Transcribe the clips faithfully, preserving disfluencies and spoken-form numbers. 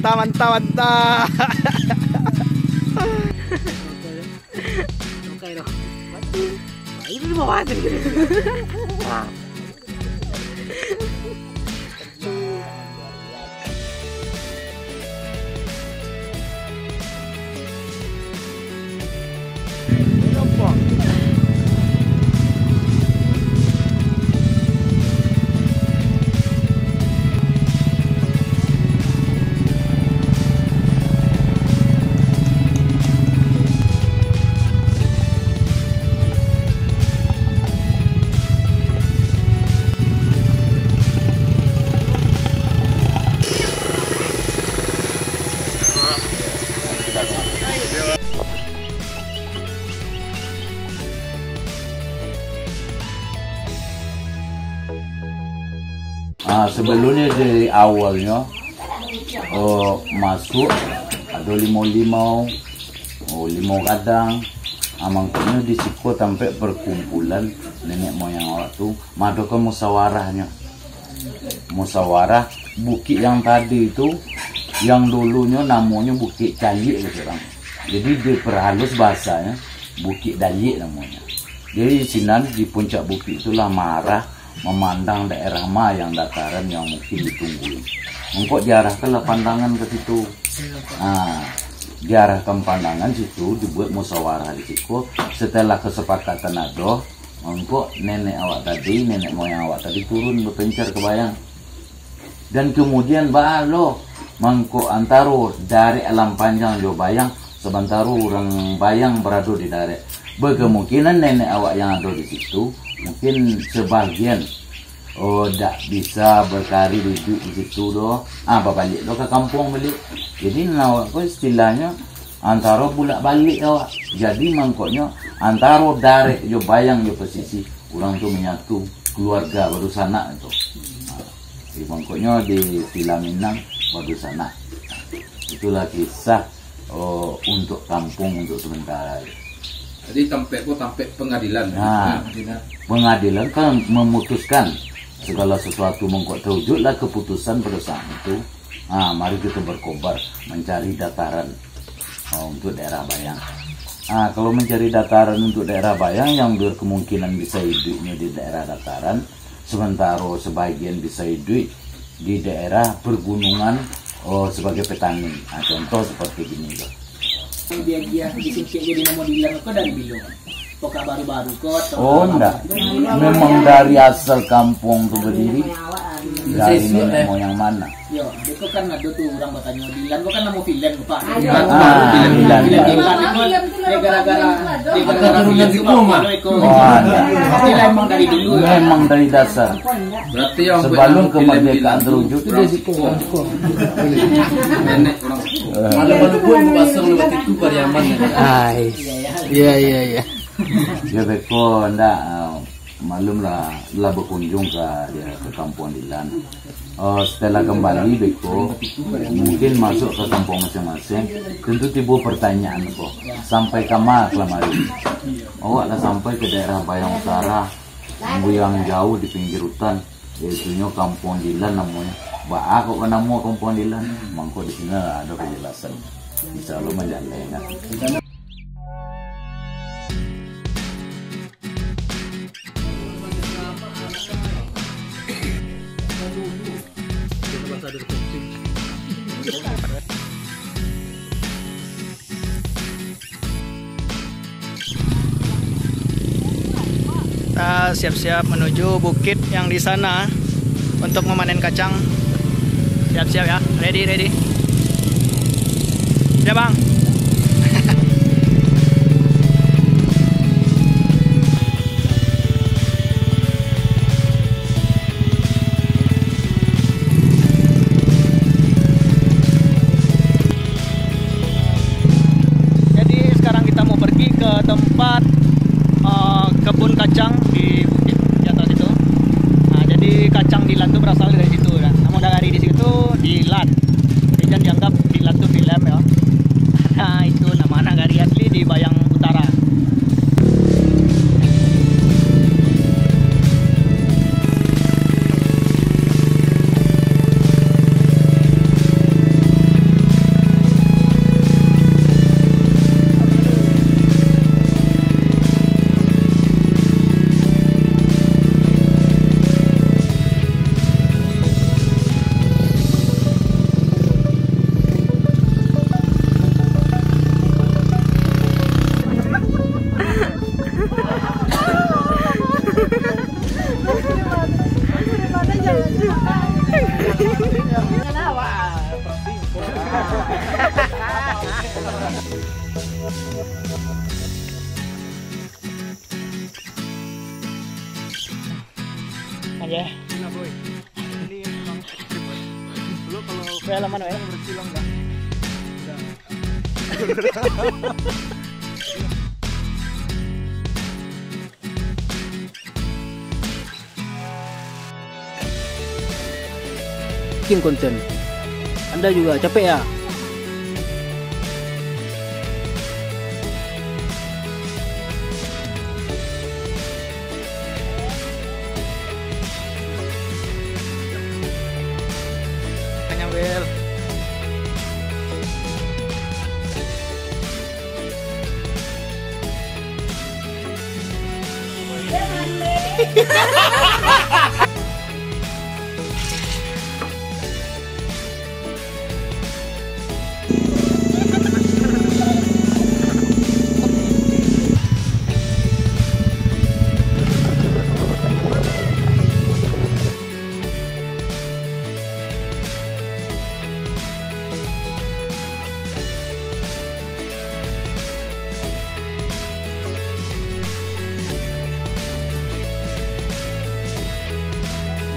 Mantap, mantap. Ah, sebelumnya dari awalnya, oh, masuk, ada limau-limau, oh, limau gadang. Ah, mangkonyo di siko tampek perkumpulan nenek moyang awak tu madokan musawarahnyo. Musyawarah bukik yang tadi tu, yang dulunyo namonyo Bukik Caliak, kata urang. Jadi, diperhalus bahasanyo, Bukik Daliak namonyo. Jadi, sinan di puncak bukik itulah maarah mamandang daerah ma yang dataran yang mungkin ditunggui. Mangko diarahkanlah pandangan ka situ. Nah, diarahkan pandangan situ, dibuat musyawarah di siko. Setelah kesepakatan ado, mangko nenek awak tadi, nenek moyang awak tadi turun bapencar ka bayang. Dan kemudian baa lo mangko antaro darek Alam Panjang jo bayang, sabantaro urang bayang barado di darek. Bakemungkinan nenek awak yang ado di situ, mungkin sebagian, oh, dak bisa bakari duduak di situ doh. Ah, babaliak lo ka kampuang baliak. Jadi, nan awak ko istilahnyo antaro bulak baliak awak. Jadi, mangkonyo antaro darek jo bayang jo pasisi, urang tu manyatu, keluarga badusanak tu. Ha. Jadi, mangkonyo di istilah Minang, badusanak. Itulah kisah, oh, untuk kampuang untuk sementara. Jadi, tampek ko tampek pangadilan. Nah, pangadilan kan memutuskan segala sesuatu, mangko terwujudlah keputusan pada saat itu. Ha, mari kita berkobar mencari dataran, ha, untuk daerah bayang. Ha, kalau mencari dataran untuk daerah bayang, yang berkemungkinan bisa iduiknyo di daerah dataran, sementaro sebagian bisa iduik di daerah pergunungan, oh, sebagai petani. Ha, contoh seperti gini tu. Dia, dia disingkek jadi namo Dilan ko dari bilo? Apakah baru-baru ko atau Oh, lamo? Ndak. Memang dari asal kampuang tu berdiri, dari nenek moyang mana? Yo, beko kan ado tu urang batanyo, Dilan ko kan namo filem ko, Pak. Ah, Dilan. Filem Dilan. Dilan ko, gara-gara, gara-gara filem tu, Pak, ado iko. Oh, ada. Dilan emang dari dulu, yo? Memang dari dasar. Berarti yang sebelum kemerdekaan terwujud tu dari situ. Nenek urang. Eh. Malu-malu pun pasang lo batiku Pariaman. Ai. Iya, iya, iya. Ya, beko ndak, ah, malum lah, lah berkunjung ke, ya, ke kampuang Dilan. Oh, setelah kembali, beko mungkin masuk ke kampuang masing-masing, tentu timbul pertanyaan ko, sampai ka ma kamari? Awak lah sampai ke daerah Bayang Utara, ambo yang jauh di pinggir hutan, yaitunyo Kampuang Dilan namonyo. Baa kok banamo Kampuang Dilan? Mangko di sini lah ado kejelasan. Insya Allah manjaleh, kan? Kita siap-siap menuju bukit yang di sana untuk memanen kacang. Siap-siap ya, ready, ready. Ya, Bang. Jadi, sekarang kita mau pergi ke tempat, eh, kebun kacang di bukit di atas itu. Nah, jadi kacang Dilan tu berasal dari situ, kan. Namo dari di situ Dilan. Jadi, jangan dianggap Dilan tu film, ya. Ya. Gila, boy. Ini memang ekstrim, boy. Lu kalau Weh, aman, weh. Bersilang dah. Udah. Bikin konten. Anda juga capek ya? Tanya, Bel.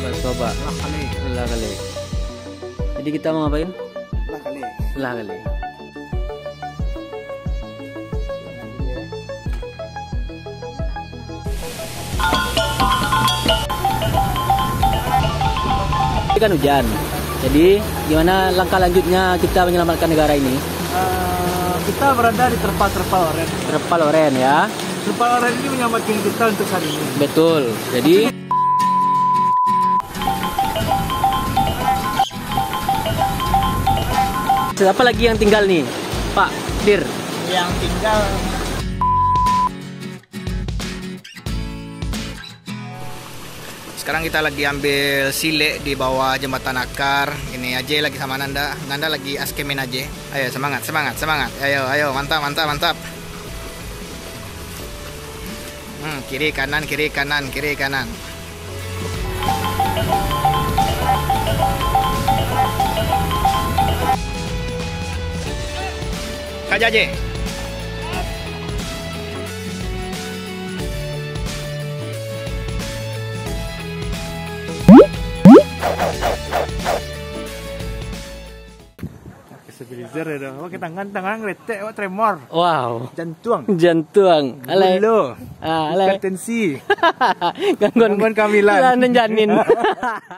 Basobak. Lah kali. Lah kali. Jadi kita mau ngapain? Lah kali. Lah kali. Ini kan hujan. Jadi, gimana langkah lanjutnya kita menyelamatkan negara ini? Eh, kita berada di terpal-terpal oren. Terpal oren, ya. Terpal oren ini menyelamatkan kita untuk saat ini. Betul. Jadi, siapa lagi yang tinggal nih, Pak Dir? Yang tinggal. Sekarang kita lagi ambil silek di bawah jembatan Akar. Ini Aje lagi sama Nanda. Nanda lagi askemin Aje. Ayo, semangat, semangat, semangat. Ayo, ayo, mantap, mantap, mantap. Hmm, kiri kanan, kiri kanan, kiri kanan. Kak Jaje. Pakai stabilizer ya dah. Pakai tangan, tangan ngeletek, awak tremor. Wow. Jantuang. Jantuang. Alai. Gula. Ah, alai. Hipertensi. Gangguan, gangguan kehamilan. Kehamilan dan janin.